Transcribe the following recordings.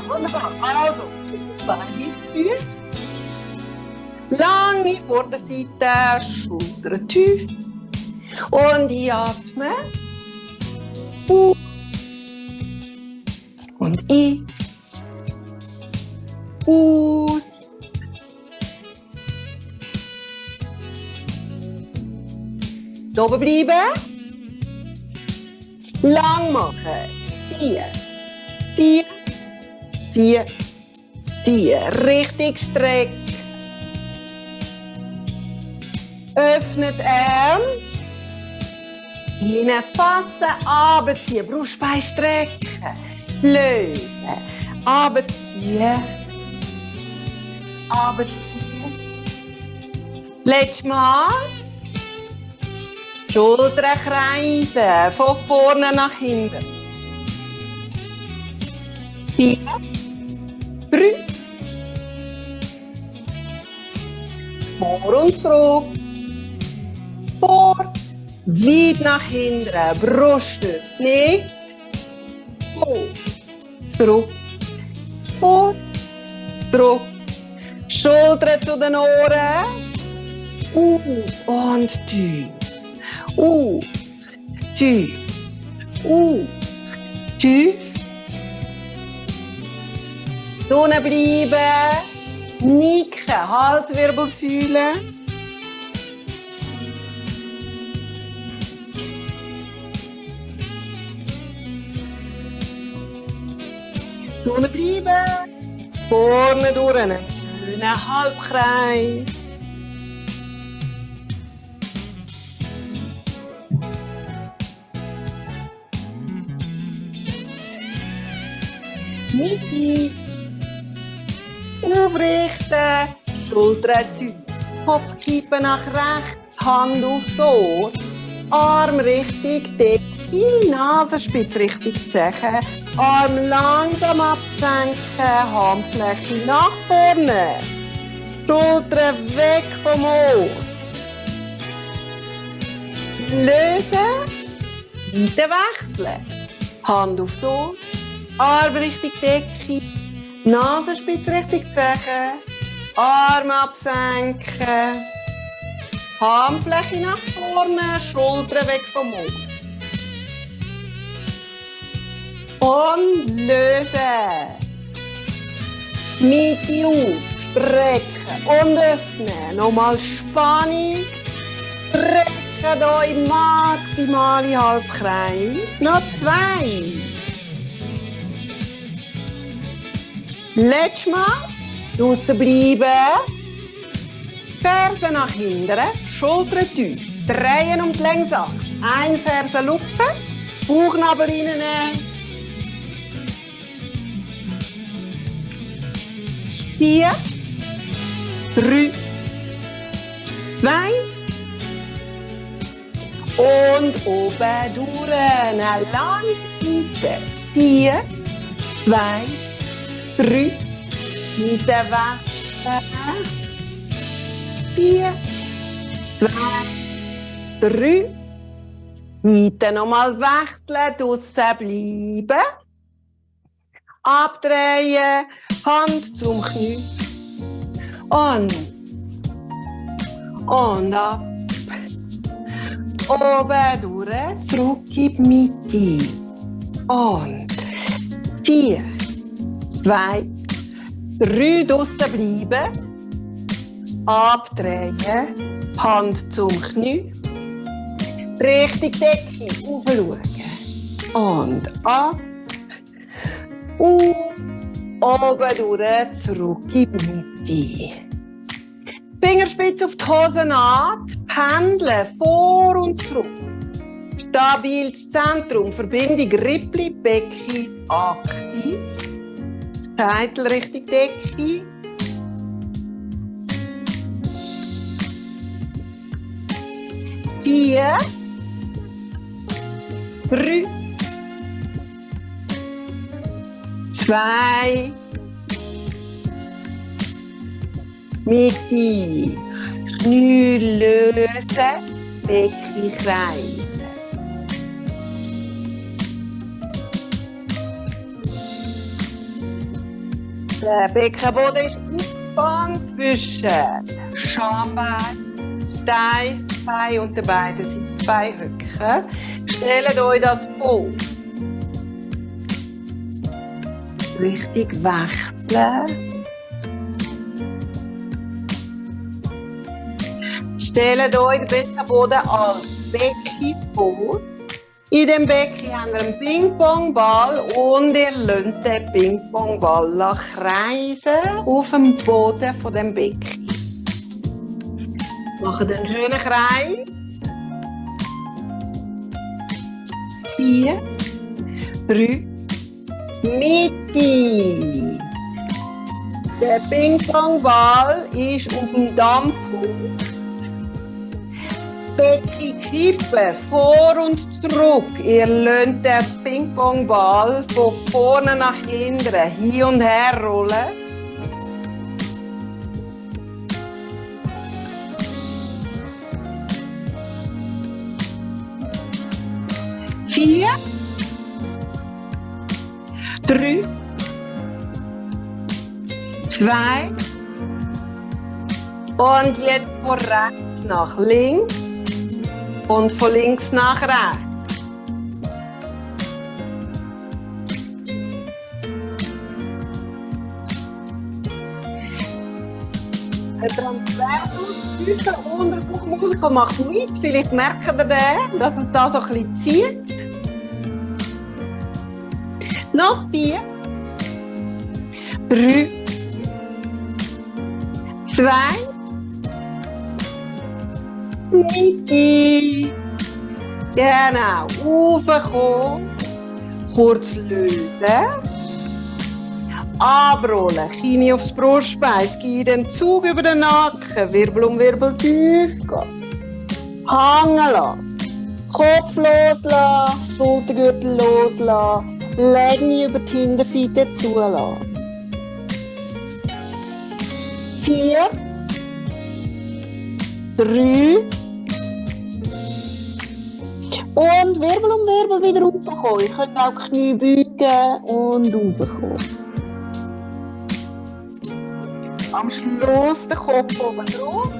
Wunderbar. Also, beide Füße. Lange Vorderseite, Schultern tief. Und einatmen. Aus. Und ein. Aus. Hier oben bleiben. Lang machen. 4, 4, 4, 4. Richtig strecken. Öffnet Arm. Hineinfassen, runterziehen. Brustbein strecken. Lösen. Runterziehen. Runterziehen. Letztes Mal. Schultern kreisen. Von vorne nach hinten. 4, 3. Vor und zurück. Vor. Weit nach hinten. Brust nicht. Vor. Zurück. Vor. Zurück. Schultern zu den Ohren. Auf und tief. Auf. Tief. Auf. Tief. Unten bleiben. Nicken. Halswirbelsäule. Unten bleiben. Vorne durch einen schönen Halbkreis. Mitte. Aufrichten. Schultern tief. Kopfkippen nach rechts. Hand aufs Ohr. Arm richtig Decke. Nasenspitze richtig Zeche. Arm langsam absenken. Handfläche nach vorne. Schultern weg vom Ohr. Lösen. Seite wechseln. Hand aufs Ohr. Arm richtig Decke. Nasenspitze richtig Zeche. Arm absenken. Handfläche nach vorne. Schultern weg vom Ohr. Und lösen. Mitte auf, strecken und öffnen. Nochmal Spannung. Strecken euch maximale Halbkreis. Noch 2. Letztes Mal. Draussen bleiben. Fersen nach hinten. Schultern tief. Drehen um die Längsachse. Ein Fersen lupfen. Bauchnabel reinnehmen. 4, 3, 2 und oben durch eine lange Seite. 4, 2, 3, Seite wechseln. 4, 2, 3, Seite nochmal wechseln, draussen bleiben. Abdrehen, Hand zum Knie. Und ab. Oben durch, zurück in die Mitte. Und 4, 2, 3, draussen bleiben. Abdrehen, Hand zum Knie. Richtig Decke, aufschauen. Und ab. Oben durch, zurück in die Mitte. Fingerspitze auf die Hosennaht, pendeln, vor und zurück. Stabiles Zentrum, Verbindung Rippli, Becken aktiv. Scheitel Richtung Decke. Vier, 3, 2, Mitte, Knie lösen, Becken kreisen. Der Beckenboden ist aufgefangen zwischen Schambein, Steißbein und den beiden Seitenbeinhöcken. Stellt euch das vor. Richtig wechseln. Stellt euch den Beckenboden als Becken vor. In dem Becken habt ihr einen Ping-Pong-Ball und ihr lasst den Ping-Pong-Ball kreisen auf dem Boden von dem Becken. Macht einen schönen Kreis. 4, 3, Mitte. Der Ping-Pong-Ball ist auf dem Dammpunkt. Becken kippen, vor und zurück. Ihr lasst den Ping-Pong-Ball von vorne nach hinten hin und her rollen. Vier, 3, 2 und jetzt von rechts nach links. Und von links nach rechts. Ein Transversus zwischen Unterbauchmuskel macht mit. Vielleicht merkt ihr den, dass es da so ein bisschen zieht. Noch 4, 3, 2, Mitte. Genau. Raufkommen. Kurz lösen. Abrollen. Knie aufs Brustbein. Es gibt einen Zug über den Nacken. Wirbel um Wirbel tief gehen. Hängen lassen. Kopf loslassen. Schultergürtel loslassen. Legen über die Hinterseite zulassen. 4, 3 und Wirbel um Wirbel wieder raufkommen. Ihr könnt auch die Knie beugen und raufkommen. Am Schluss den Kopf oben drauf.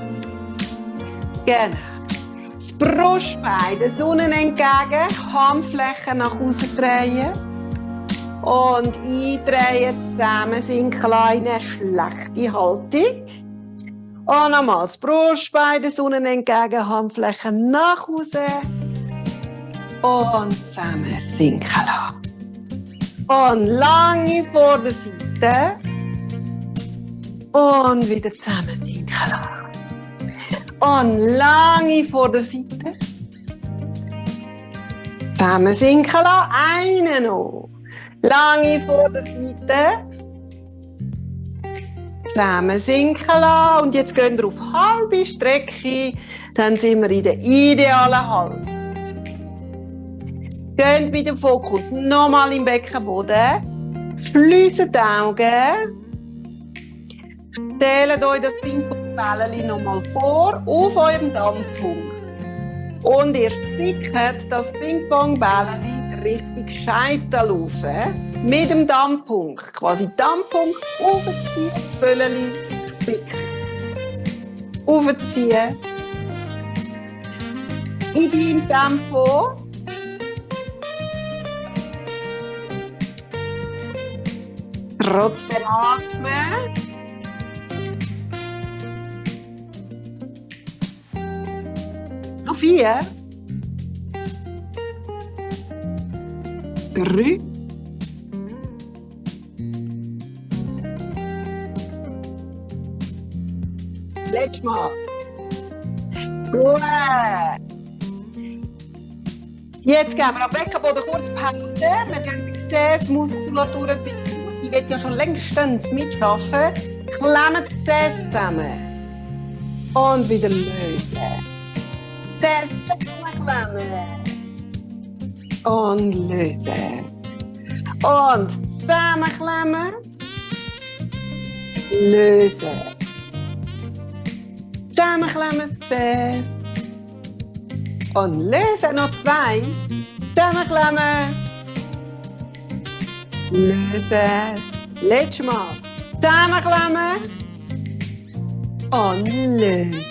Genau. Das Brustbein der Sonne entgegen, Handflächen nach außen drehen. Und eindrehen zusammen sind kleine schlechte Haltung. Und nochmal das Brustbein der Sonne entgegen, Handflächen nach außen. Und zusammen sinken lassen. Und lange vor der Seite. Und wieder zusammen sinken lassen. Und lange vor der Seite. Zusammen sinken lassen. Einen noch. Lange vor der Seite. Zusammen sinken lassen. Und jetzt gehen wir auf halbe Strecke. Dann sind wir in der idealen Haltung. Geht mit dem Fokus nochmal im Beckenboden. Schliessen die Augen. Stellt euch das Ping-Pong-Bällchen nochmal vor auf eurem Dampfpunkt. Und ihr stickert das Ping-Pong-Bällchen Richtung Scheitel rauf. Mit dem Dampfpunkt. Quasi Dampfpunkt aufziehen, Bällchen sticken. Aufziehen. In deinem Tempo. Trotzdem atmen. Noch 4. 3. Letztes Mal. Gut. Jetzt geben wir am Beckenboden kurz Pause. Wir gehen die Gesäßmuskulatur ein bisschen. Ich will ja schon längstens mitarbeiten. Klemmen die Gesäße zusammen. Und wieder lösen. Gesäße zusammenklemmen. Und lösen. Und zusammenklemmen. Lösen. Zusammenklemmen das Gesäß. Und lösen. Noch 2. Zusammenklemmen. Lösen. Letztes Mal. Zusammenklemmen und lösen.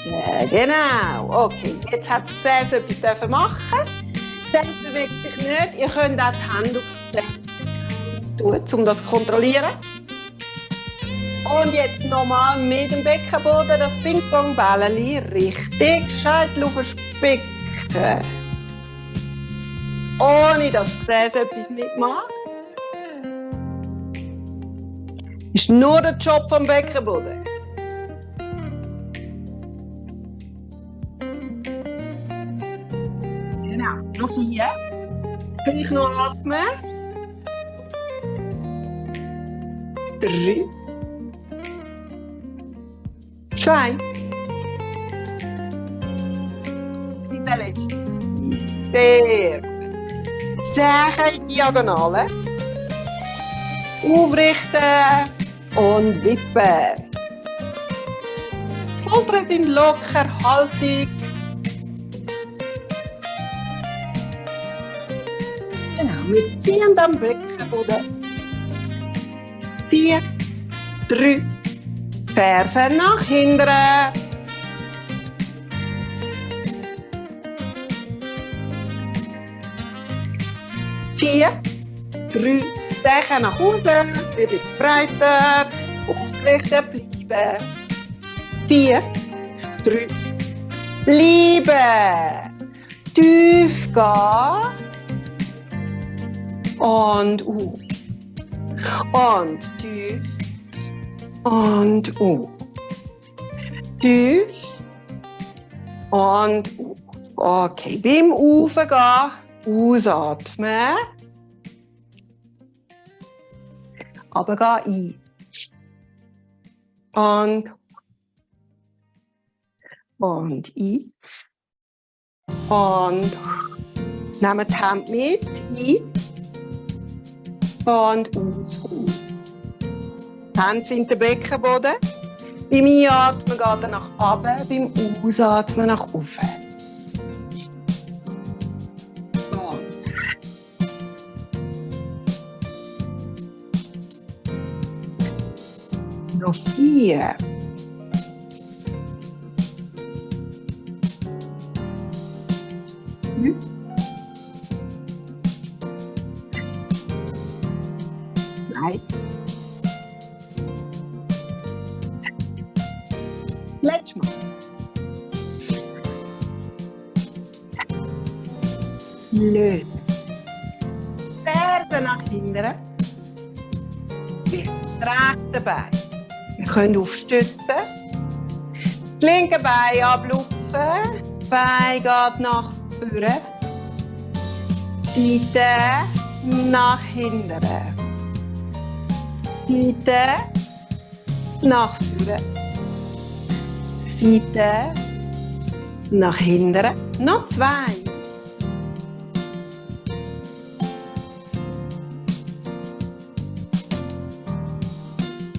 Genau. Okay, jetzt hat das Gesäß etwas machen. Das Gesäß bewegt sich nicht. Ihr könnt auch die Hände auf das Gesäß tun, um das zu kontrollieren. Und jetzt nochmal mit dem Beckenboden das Ping-Pong-Bällchen richtig Scheitel auf den Spicken. Ohne dass das Gesäß etwas mitmacht. Ist nur der Job vom Beckenboden. Genau, noch 4. Gleich noch atmen. 3. 2. Der letzte. Sehr. Sehr in die Diagonale. Aufrichten und wippen. Schultern sind locker, Haltung. Genau, wir ziehen am Beckenboden. 4, 3, Ferse nach hinten. 4, 3, Zehen nach außen, wieder breiter, aufrichten, bleiben. 4, 3, bleiben. Tief gehen. Und auf. Und tief. Und auf. Tief. Und auf. Okay, beim Aufgehen ausatmen. Aber geh ein. Und ein. Und nehmt die Hände mit. Ein. Und aus. Die Hände sind der Beckenboden. Beim Einatmen geht er nach unten, beim Ausatmen nach oben. Noch 4. Nein. Letztes Mal. Lösen. Ferse nach hinten. Das rechte Bein. Wir können aufstützen. Das linke Bein ablupfen. Das Bein geht nach vorne. Seite nach hinten. Seite nach vorne. Seite nach hinten. Noch 2.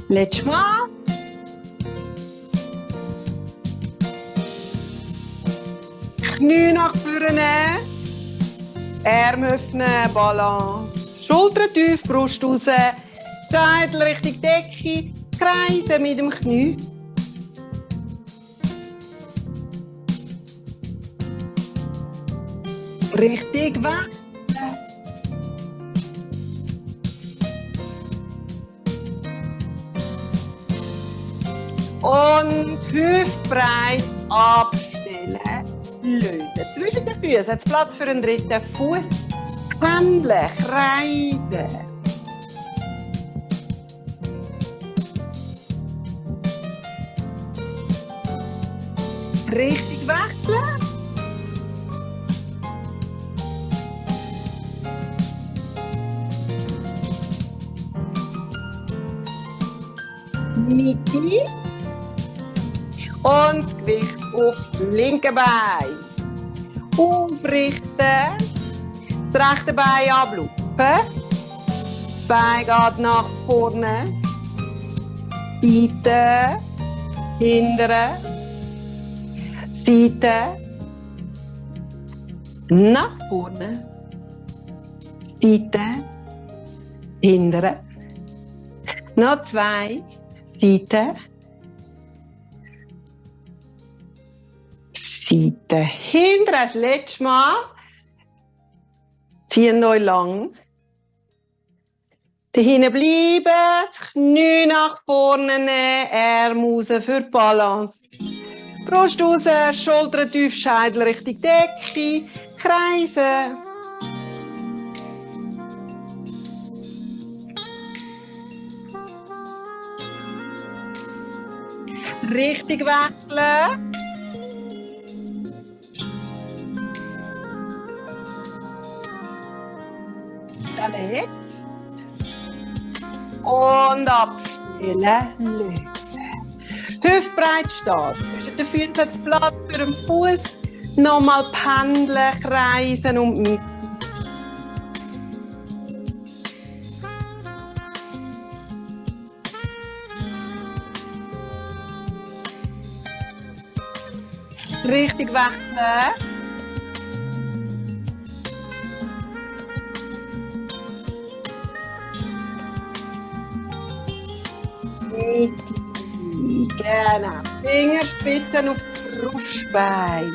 Letztes Mal. Knie nach vorne. Arme öffnen, Balance. Schultern tief, Brust raus. Scheitel Richtung Decke. Kreisen mit dem Knie. Richtig wechseln. Und hüftbreit abstellen. Lösen. Zwischen den Füßen hat es Platz für einen dritten Fuß. Pendeln, kreisen. Richtig wechseln. Mitte. Und das Gewicht aufs linke Bein. Aufrichten. Das rechte Bein ablupfen. Das Bein geht nach vorne. Seite. Hintere. Seite. Nach vorne. Seite. Hintere. Noch 2. Seite. Seite. Hinter das letzte Mal. Ziehen euch lang. Da hinten bleiben, das Knie nach vorne nehmen, Arme raus für die Balance. Brust raus, Schultern tief, Scheitel Richtung Decke, kreisen. Richtig wechseln. Dann jetzt. Und abstellen, lösen. Hüftbreit stehen. Zwischen den Füßen hat es Platz für den Fuß. Nochmal pendeln, kreisen und mit. Richtig wechseln. Mitte. Genau. Fingerspitzen aufs Brustbein.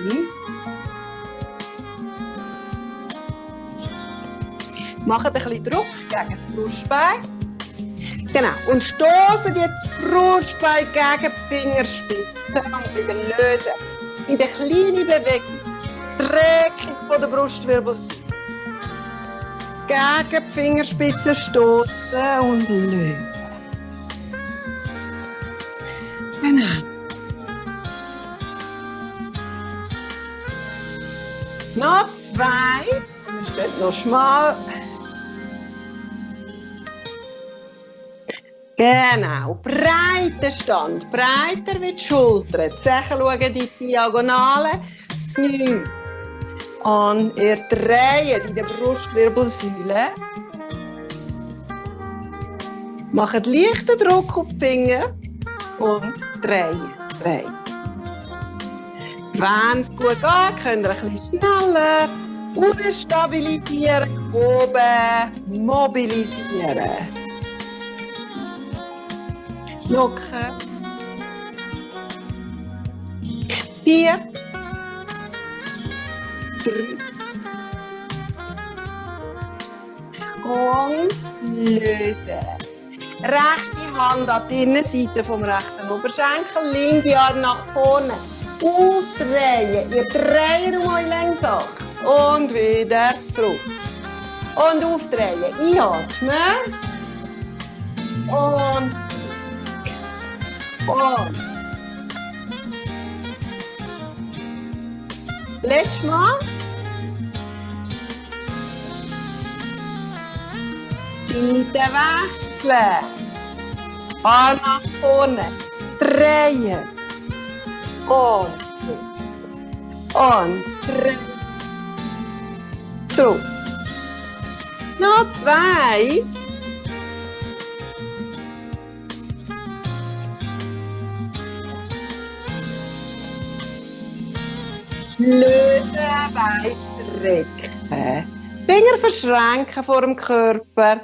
Macht ein bisschen Druck gegen das Brustbein. Genau. Und stoßen jetzt das Brustbein gegen die Fingerspitzen und wieder lösen. In der kleinen Bewegung. Streckung von der Brustwirbelsäule. Gegen die Fingerspitzen stoßen und lösen. Genau. Noch zwei. Wir stehen noch schmal. Genau. Breiter Stand. Breiter wie die Schultern. Die Zehen schauen in die Diagonale. Knie. Und ihr dreht in der Brustwirbelsäule. Macht leichten Druck auf die Finger. Und drehen. Wenn es gut geht, könnt ihr ein bisschen schneller unten stabilisieren, oben mobilisieren. Locken. 4. 3. Und lösen. Rechte Hand an die Innenseite vom rechten Oberschenkel, linke Arm nach vorne. Aufdrehen. Ihr dreht um euch Längsachse. Und wieder zurück. Und aufdrehen. Einatmen. Und zurück. Und. Letztes Mal. Seite wechseln. Arm nach vorne. Drehen. Und zurück. Und drehen. Zurück. Noch 2. Lösen, weit strecken. Finger verschränken vor dem Körper.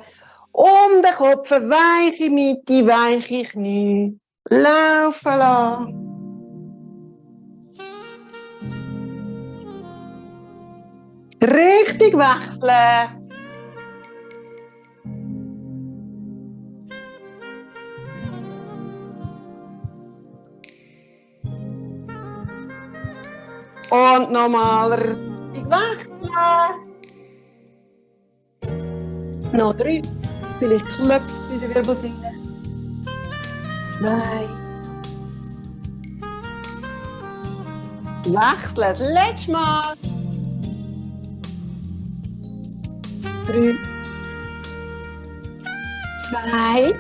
Um den Kopf, weiche Mitte, weiche Knie. Laufen lassen. Richtig wechseln. Und nochmal richtig wechseln. Noch 3. Vielleicht klopft es in der Wirbelsäule. 2. Wechseln. Das letzte Mal. 3. 2.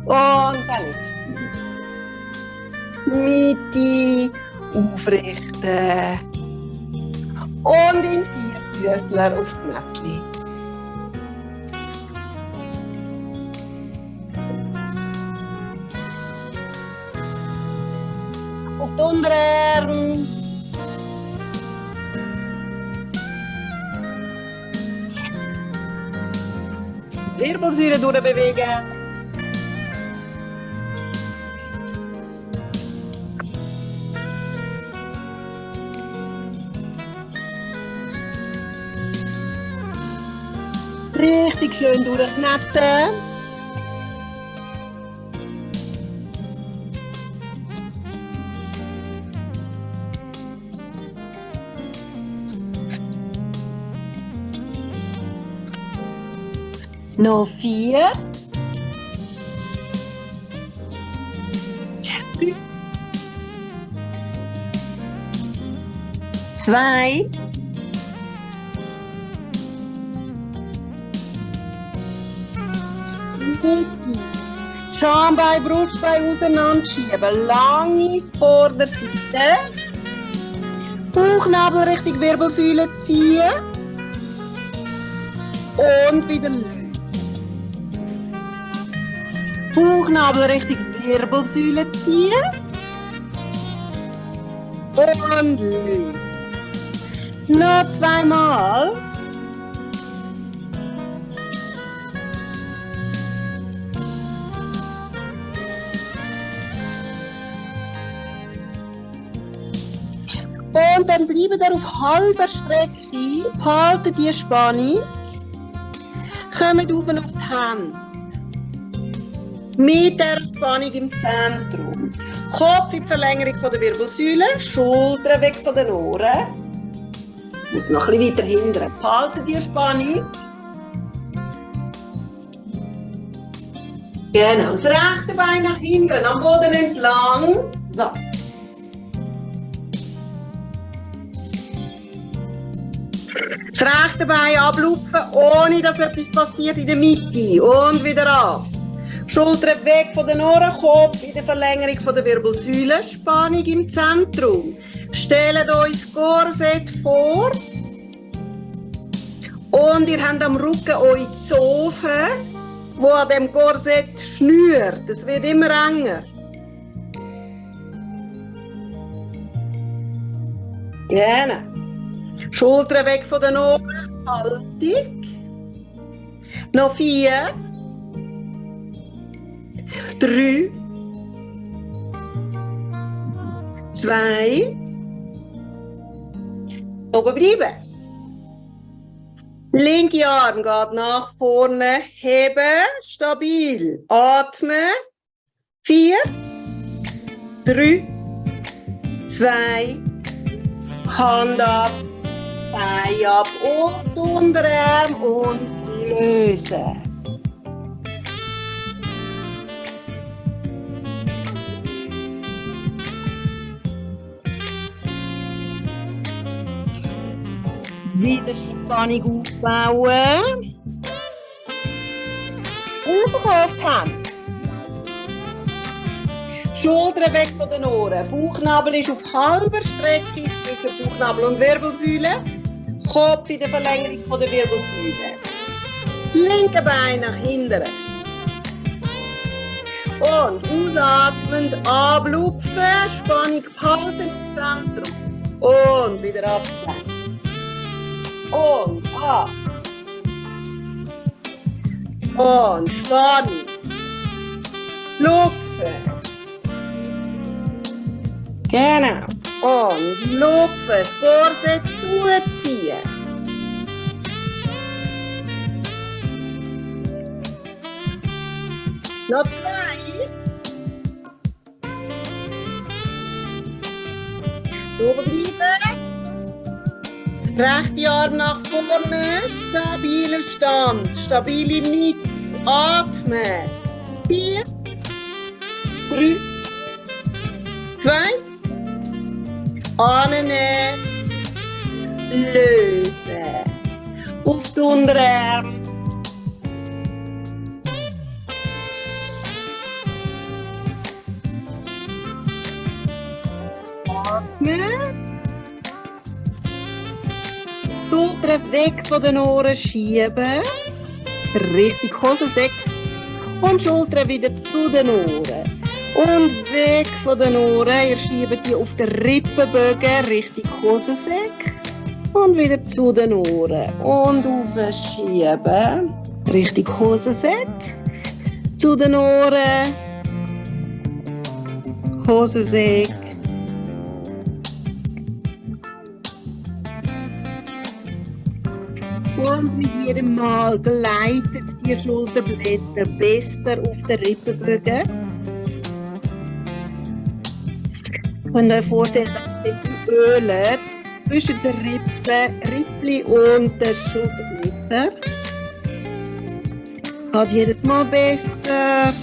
Und der letzte. Mitte. Aufrichten. Und in 4 Füßler aufs Mättchen. Auf die Unterarme. Wirbelsäule durchbewegen. richtig schön durchknetten. Noch 4. 3. 2. 1. Schambein, Brustbein auseinander schieben. Lange Vorderseite. Bauchnabel Richtung Wirbelsäule ziehen. Und wieder lösen. Bauchnabel Richtung Wirbelsäule ziehen. Und lösen. Noch 2 Mal. Und dann bleiben wir auf halber Strecke, behalten die Spannung, kommen auf die Hände. Mit der Spannung im Zentrum. Kopf in die Verlängerung von der Wirbelsäule, Schultern weg von den Ohren. Muss noch ein bisschen weiter hinten. Behalten die Spannung. Genau, das rechte Bein nach hinten, am Boden entlang. So. Das rechte Bein ablupfen, ohne dass etwas passiert in der Mitte. Und wieder ab. Schultern weg von den Ohren, Kopf in der Verlängerung von der Wirbelsäule. Spannung im Zentrum. Stellt euch das Korsett vor. Und ihr habt am Rücken eure Zofe, die an dem Korsett schnürt. Es wird immer enger. Genau. Schultern weg von den Ohren, Haltung. Noch 4. 3. 2. Oben bleiben. Linke Arm geht nach vorne, heben, stabil. Atmen. 4. 3. 2. Hand ab. Bein ab und Unterarm und lösen. Wieder Spannung aufbauen. Auf die Hände. Schultern weg von den Ohren. Bauchnabel ist auf halber Strecke zwischen Bauchnabel und Wirbelsäule. Kopf in der Verlängerung von der Wirbelsäule. Linke Bein nach hinten. Und ausatmend ablupfen, Spannung behalten im Zentrum. Und wieder abschneiden. Und ab. Und Spannung. Lupfen. Genau. Und lupfen, Korsett zuziehen. Noch 2. Oben bleiben. Rechte Arm nach vorne. Stabiler Stand. Stabile Mitte. Atmen. 4. 3. 2. Annehmen, lösen. Auf die Unterarm. Atmen. Schultern weg von den Ohren schieben. Richtig Hosensäck. Und Schultern wieder zu den Ohren. Und weg von den Ohren, ihr schiebt die auf den Rippenbögen Richtung Hosensäck. Und wieder zu den Ohren. Und aufschieben Richtung Hosensäck. Zu den Ohren. Hosensäck. Und mit jedem Mal gleitet die Schulterblätter besser auf den Rippenbögen. Ihr könnt euch vorstellen, dass ihr ölet zwischen den Rippli und den Schulterblättern. Geht jedes Mal besser.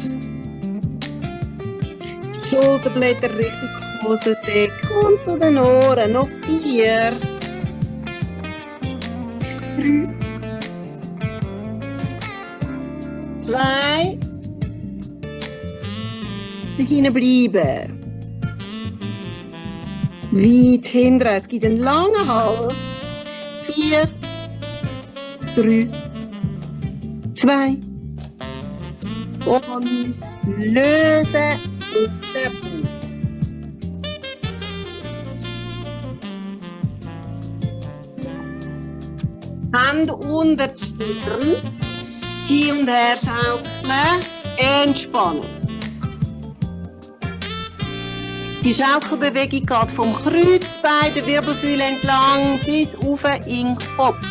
Schulterblätter richtig Hosendeck und zu den Ohren. Noch 4. 3. 2. Hinten bleiben. Weit hinten. Es gibt einen langen Hals. 4. 3. 2. Und lösen auf den Bauch. Hände unter die Stirn, hin und her schaukeln, entspannen. Die Schaukelbewegung geht vom Kreuzbein der Wirbelsäule entlang bis auf in den Kopf.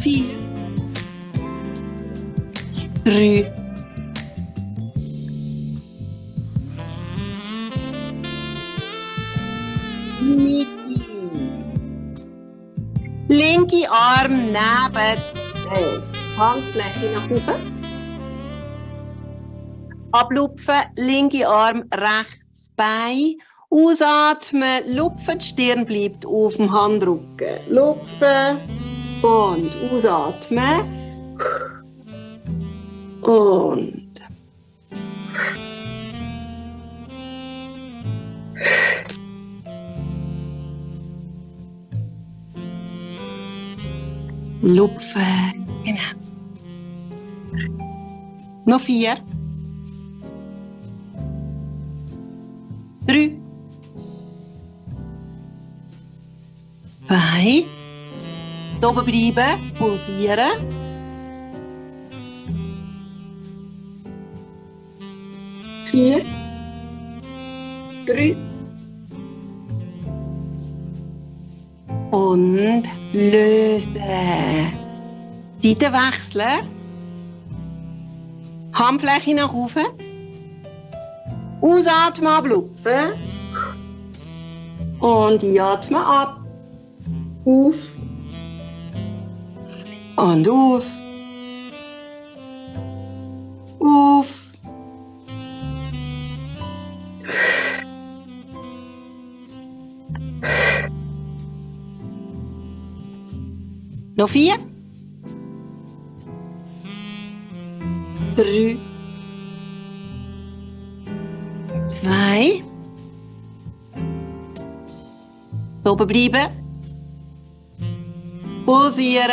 Vier, 3, 2. Linke Arm neben der Handfläche nach oben. Ablupfen, linke Arm, rechts Bein. Ausatmen, lupfen, die Stirn bleibt auf dem Handrücken. Lupfen und ausatmen. Und lupfen. Genau. Noch 4. 3. 2. Oben bleiben, pulsieren. 4. 3. Und lösen. Seite wechseln. Handfläche nach oben. Ausatmen, ablupfen. Und atmen ab. Auf. Und auf. Auf. Noch 4. 3. 2. Oben bleiben. Pulsieren.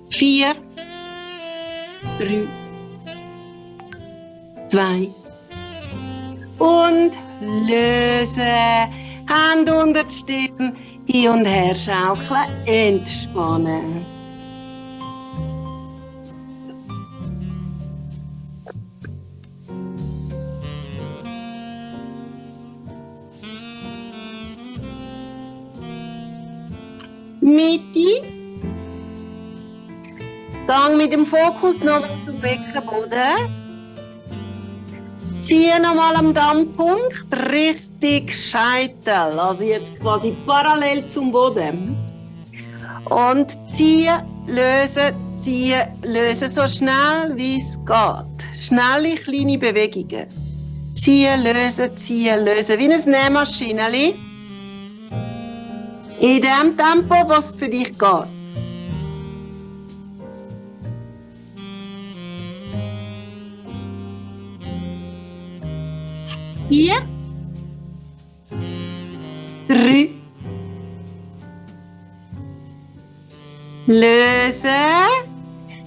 4. 3. 2. Und lösen. Hände unter die Stirn. Hin und her schaukeln. Entspannen. Mitte. Gang mit dem Fokus noch zum Beckenboden. Ziehe nochmal am Dammpunkt Richtung Scheitel, also jetzt quasi parallel zum Boden. Und ziehen, lösen, so schnell wie es geht. Schnelle, kleine Bewegungen. Ziehen, lösen, wie eine Nähmaschine. In dem Tempo, was für dich geht. Vier. 3. Lösen.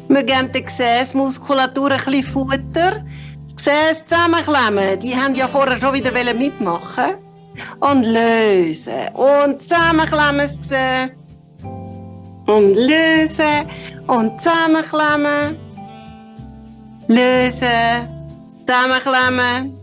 Wir geben der Gesäßmuskulatur ein bisschen Futter. Das Gesäß zusammenklemmen. Die haben ja vorher schon wieder mitmachen. Und lösen. Und zusammenklemmen das Gesäß. Und lösen. Und zusammenklemmen. Lösen. Zusammenklemmen.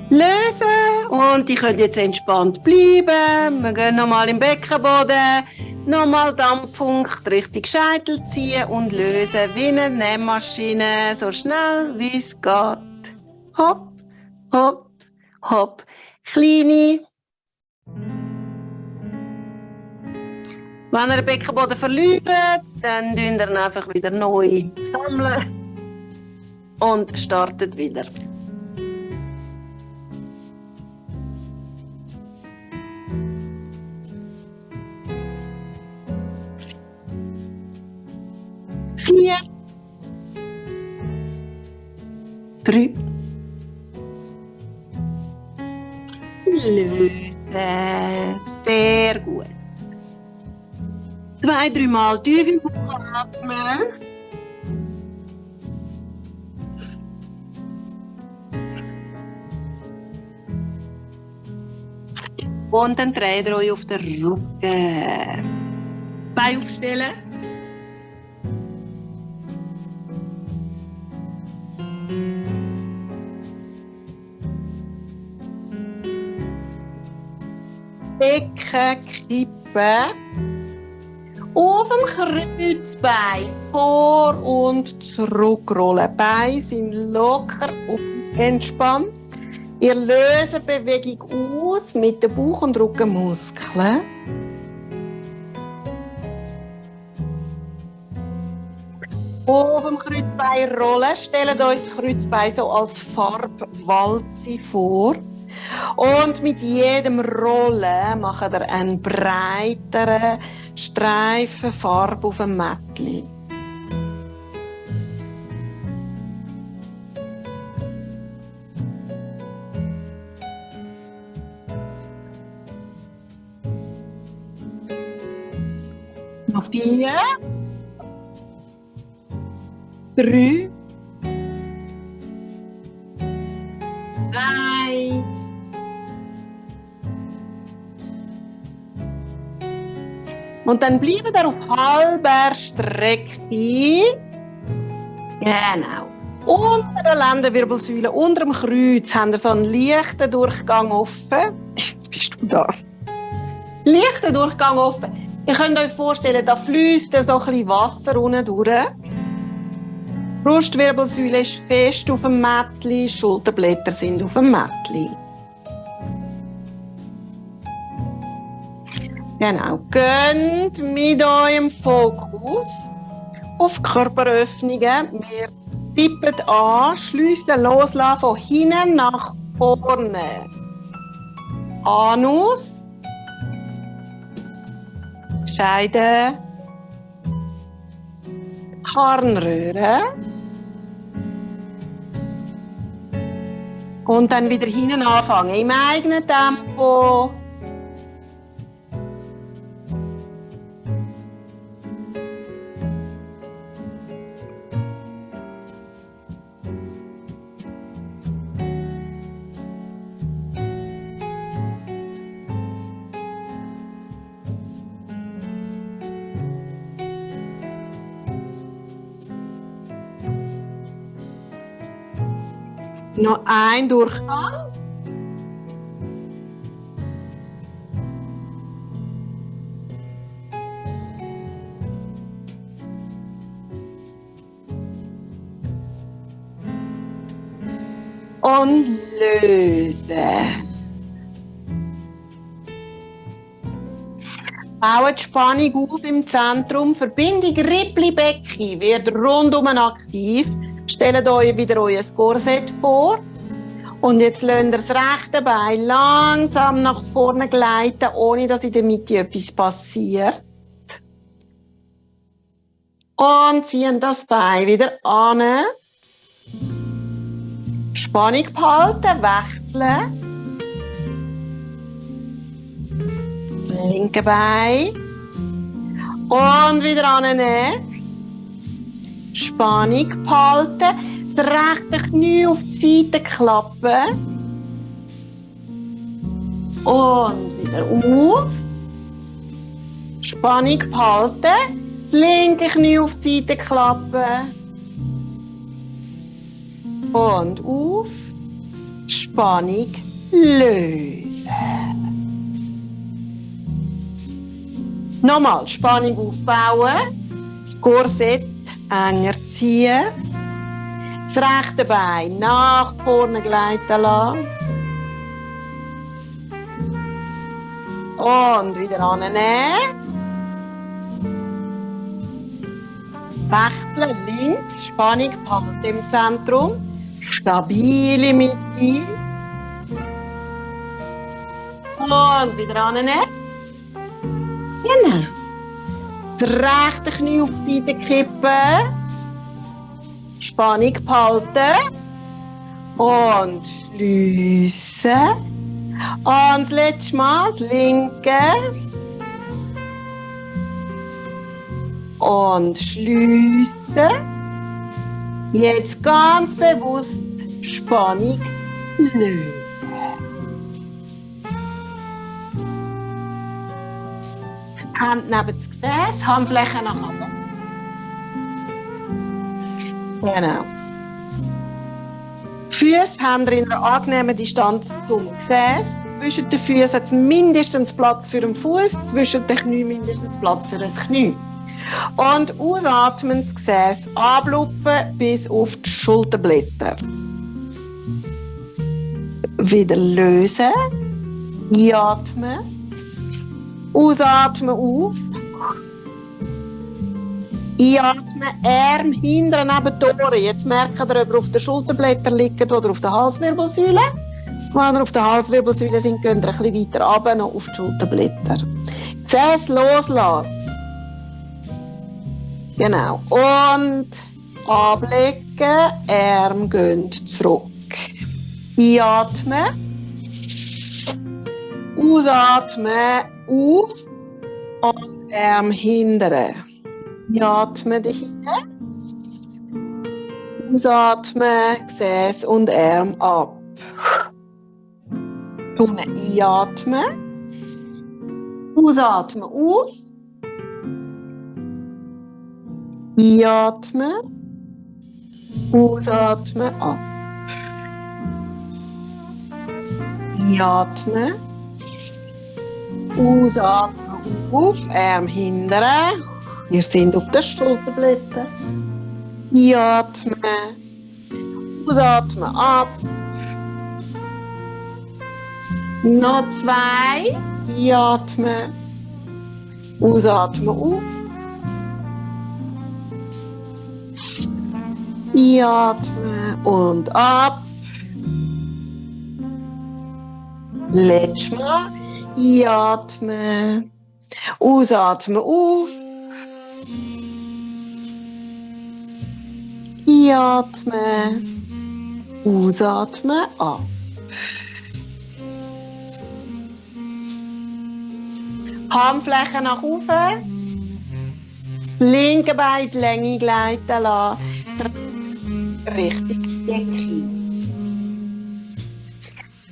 Lösen. Und die können jetzt entspannt bleiben. Wir gehen nochmal im Beckenboden. Nochmal Dampfpunkt Richtung Scheitel ziehen und lösen wie eine Nähmaschine. So schnell wie es geht. Hopp, hopp, hopp. Kleine. Wenn ihr den Beckenboden verliert, dann sammeln ihr ihn einfach wieder neu und startet wieder. Vier, 3, lösen, sehr gut. 2-3 Mal tief im Bauch atmen. Und dann dreht ihr euch auf den Rücken. Beine aufstellen. Becken kippen. Auf dem Kreuzbein vor- und zurückrollen. Die Beine sind locker und entspannt. Ihr löst die Bewegung aus mit den Bauch- und Rückenmuskeln. Auf dem Kreuzbein rollen. Stellt euch das Kreuzbein so als Farbwalze vor. Und mit jedem Rollen macht ihr einen breiteren Streifen Farbe auf dem Mättli. Noch 4, 3, 2, und dann bleiben wir auf halber Strecke. Genau. Unter der Lendenwirbelsäule, unter dem Kreuz, haben wir so einen leichten Durchgang offen. Jetzt bist du da. Leichten Durchgang offen. Ihr könnt euch vorstellen, da fließt so ein bisschen Wasser unten durch. Die Brustwirbelsäule ist fest auf dem Mättli, Schulterblätter sind auf dem Mättli. Genau, geht mit eurem Fokus auf Körperöffnungen. Wir tippen an, schliessen, loslassen von hinten nach vorne. Anus, Scheide, Harnröhre und dann wieder hinten anfangen im eigenen Tempo. Noch ein Durchgang. Und lösen. Baut Spannung auf im Zentrum. Verbindung Rippli-Becken wird rundum aktiv. Stellt euch wieder euer Korsett vor. Und jetzt lasst ihr das rechte Bein langsam nach vorne gleiten, ohne dass in der Mitte etwas passiert. Und ziehen das Bein wieder an. Spannung behalten, wechseln. Linke Bein. Und wieder annehmen. Spannung behalten, das rechte Knie auf die Seite klappen und wieder auf. Spannung behalten, das linke Knie auf die Seite klappen Und auf. Spannung lösen. Nochmal Spannung aufbauen. Das Korsett enger ziehen. Das rechte Bein nach vorne gleiten lassen. Und wieder annehmen. Wechseln links, Spannung behalten im Zentrum. Stabile Mitte. Und wieder annehmen. Genau. Das rechte Knie auf die Seite kippen. Spannung behalten. Und schliessen. Und das letzte Mal das linke. Und schliessen. Jetzt ganz bewusst Spannung lösen. Hand neben das Gesäß, Handfläche nach oben. Genau. Füße haben in einer angenehmen Distanz zum Gesäß. Zwischen den Füßen hat es mindestens Platz für den Fuß, zwischen den Knien mindestens Platz für das Knie. Und ausatmen, das Gesäß ablupfen bis auf die Schulterblätter. Wieder lösen. Einatmen. Ausatmen auf. Einatmen, Arm hinten neben die Ohren. Jetzt merkt ihr, ob ihr auf den Schulterblättern liegt oder auf der Halswirbelsäule. Wenn ihr auf der Halswirbelsäule sind, geht ihr ein bisschen weiter runter, noch auf die Schulterblätter. Gesäß loslassen. Genau. Und ablegen, Arm gehen zurück. Einatmen. Ausatmen, auf. Und Arm hinten. Einatmen dahin. Ausatmen, Gesäß und Arm ab. Unten einatmen. Ausatmen, auf. Einatmen. Ausatmen, ab. Einatmen. Ausatmen, auf. Arm hinten. Wir sind auf den Schulterblättern. Einatmen. Ausatmen, ab. Noch 2. Einatmen. Ausatmen, auf. Einatmen und ab. Letztes Mal. Einatmen. Ausatmen, auf. Einatmen. Ausatmen, ab. Handflächen nach oben. Linke Bein die Länge gleiten lassen. Richtig Decke.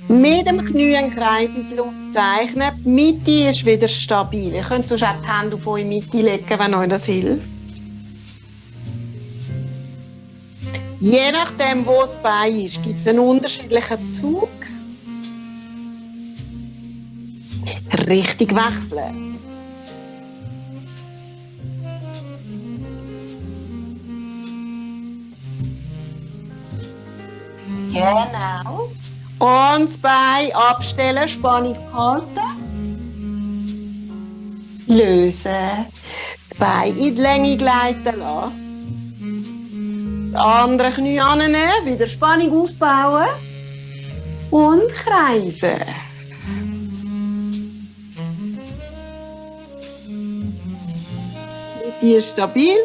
Mit dem Knie einen Kreis in die Luft zeichnen. Die Mitte ist wieder stabil. Ihr könnt sonst auch die Hände auf eure Mitte legen, wenn euch das hilft. Je nachdem, wo das Bein ist, gibt es einen unterschiedlichen Zug. Richtig wechseln. Genau. Und das Bein abstellen, Spannung halten. Lösen. Das Bein in die Länge gleiten lassen. Das andere Knie annehmen, wieder Spannung aufbauen. Und kreisen. Hier stabil.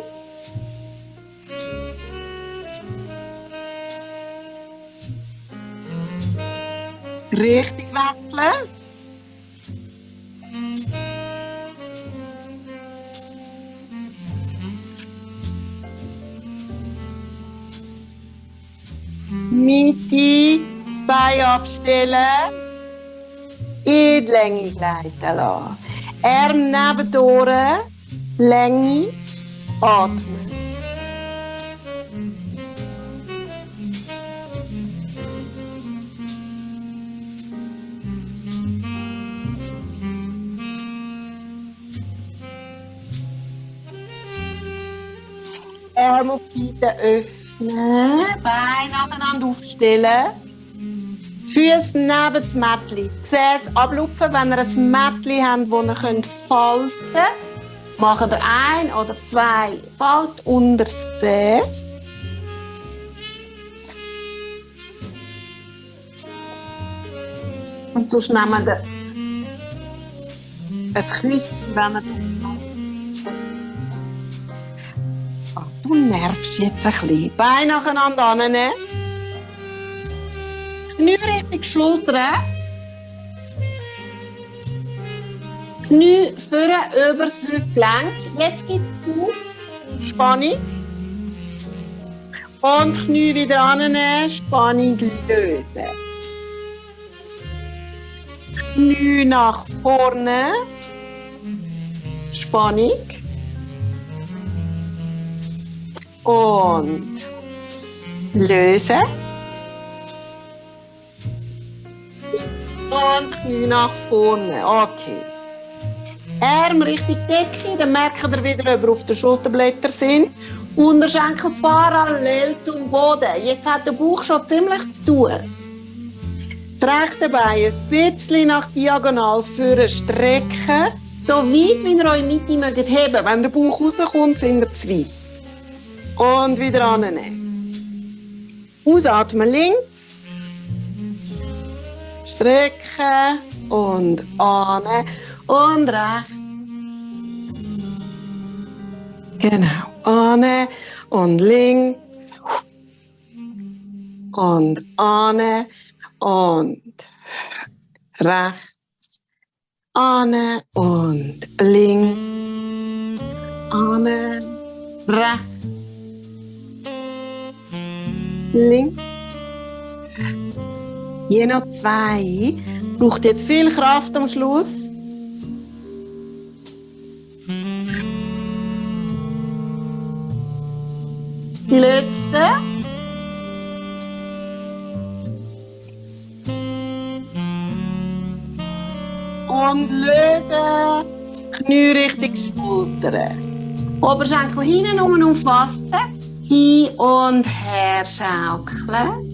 Richtig wechseln. Mitte, Bein abstellen. In die Länge gleiten lassen. Arm neben die Ohren. Länge. Atmen. Arme auf die Seite öffnen, Beine nacheinander aufstellen, Füße neben das Mättli, Gesäß ablupfen. Wenn ihr ein Mättli habt, das ihr falten könnt, macht ihr 1 oder 2 Falt unter das Gesäß. Und sonst nehmen wir ein Küsschen, wenn ihr das macht. Du nervst jetzt ein bisschen. Beine nacheinander annehmen. Knie Richtung Schultern. Knie vorne über das Hüftgelenk. Jetzt gibt es Spannung. Und Knie wieder annehmen, Spannung lösen. Knie nach vorne. Spannung. Und lösen. Und Knie nach vorne. Okay. Arm Richtung Decke, dann merkt ihr wieder, ob ihr auf den Schulterblättern sind. Unterschenkel parallel zum Boden. Jetzt hat der Bauch schon ziemlich zu tun. Das rechte Bein ein bisschen nach diagonal vorne strecken. So weit, wie ihr eure Mitte mögt heben. Wenn der Bauch rauskommt, sind ihr zu weit. Und wieder annehmen. Ausatmen links. Strecken und annehmen. Und rechts. Genau. Annehmen und links. Und annehmen und rechts. Annehmen und links. Annehmen, rechts. Links. Je noch 2. Braucht jetzt viel Kraft am Schluss. Die letzte. Und lösen. Knie Richtung Schultern. Oberschenkel hinten umfassen. Hin und her schaukeln.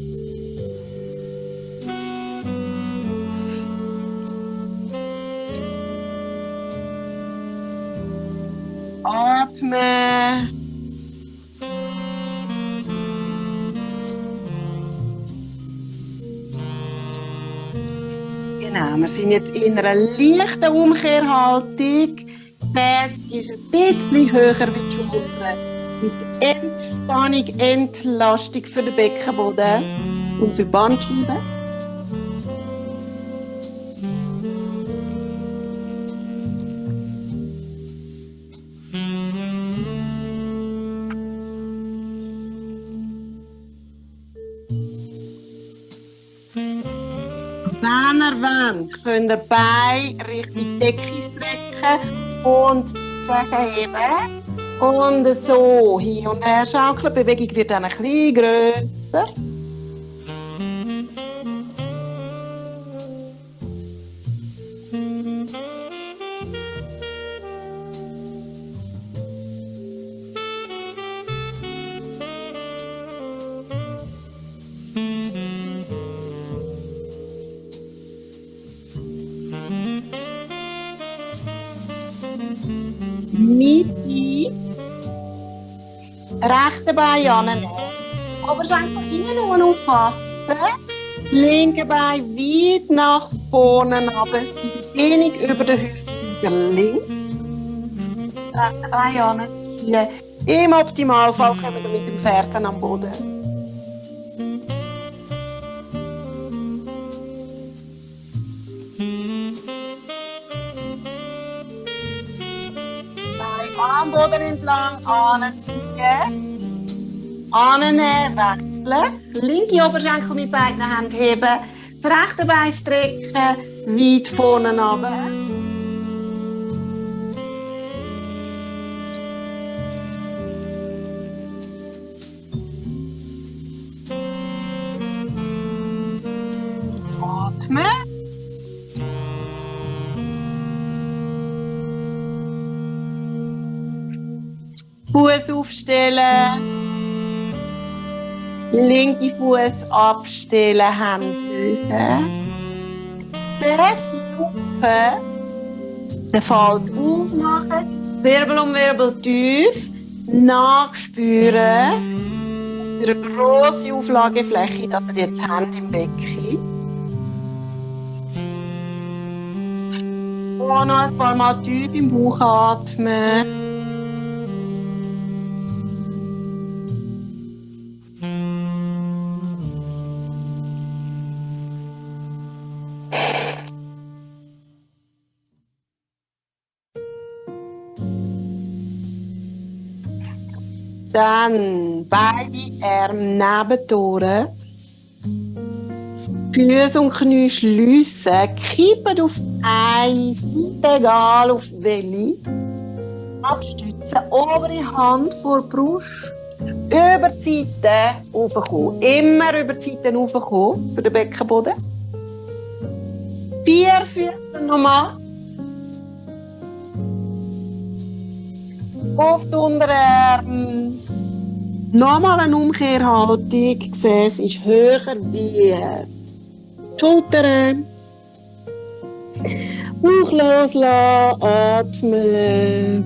Atmen. Genau, wir sind jetzt in einer leichten Umkehrhaltung. Das ist ein bisschen höher wie die Schultern. Mit Entspannung, Entlastung für den Beckenboden und für die Bandscheiben. Wenn ihr wollt, könnt ihr Beine Richtung Decke strecken und Zehen heben. Und so hin und her schaukeln. Die Bewegung wird dann ein bisschen grösser. Mitte, rechte Bein annehmen, Oberschenkel hinten auffassen, linke Bein weit nach vorne runter, die Dehnung über den Hüftbeuger links, rechte Bein anziehen. Im Optimalfall kommen wir mit dem Fersen am Boden. Am Boden entlang, anziehen, annehmen, wechseln, linke Oberschenkel mit beiden Händen heben, das rechte Bein strecken, weit vorne runter. Atmen. Fuß Fuß aufstellen. Linke Fuß abstellen, Hände lösen. Lupe. Den Falt aufmachen. Wirbel um Wirbel tief. Nachspüren. Für eine grosse Auflagefläche, dass ihr jetzt Hände im Becken. Und noch ein paar Mal tief im Bauch atmen. Dann beide Arme neben die Ohren. Füße und Knie schliessen. Kippen auf eine Seite, egal auf welche. Abstützen, obere Hand vor die Brust. Über die Seite raufkommen. Immer über die Seite raufkommen für den Beckenboden. 4 Füße nochmal. Auf die Unterarme. Nochmal eine Umkehrhaltung. Die Gesäß ist höher wie die Schultern. Bauch loslassen, atmen.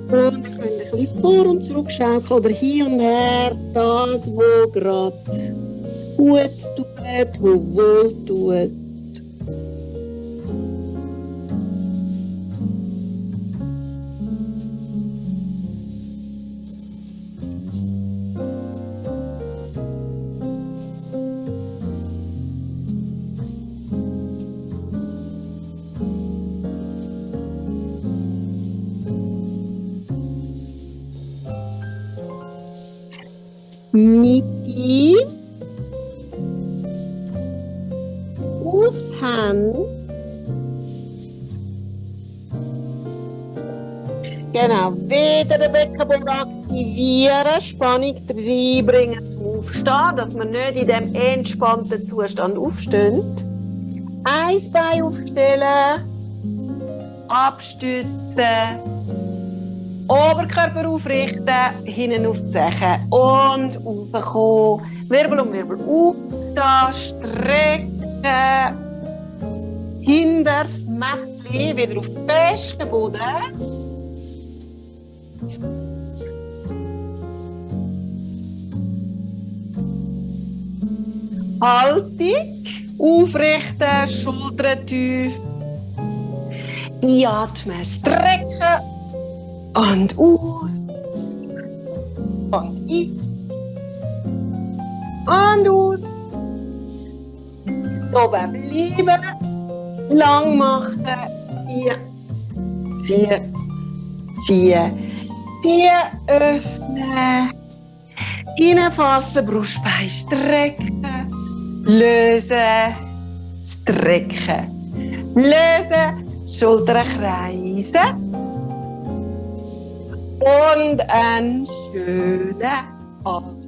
Und wir können ein bisschen vor- und zurückschaukeln oder hier und her. Das, was gerade gut tut, was wohl tut. Mitte auf die Hände. Genau, wieder den Beckenboden aktivieren, Spannung reinbringen zum Aufstehen, dass wir nicht in diesem entspannten Zustand aufstehen. Ein Bein aufstellen, abstützen. Oberkörper aufrichten, hinten auf die Zeche und raufkommen. Wirbel um Wirbel aufstehen, strecken. Hinter das Mättchen wieder auf den festen Boden. Haltung. Aufrichten, Schultern tief. Einatmen, strecken. Und aus. Und ein. Und aus. Oben bleiben. Lang machen. Ziehen. Öffnen. Hinfassen. Brustbein strecken. Lösen. Strecken. Lösen. Schultern kreisen. Und einen schönen Abend.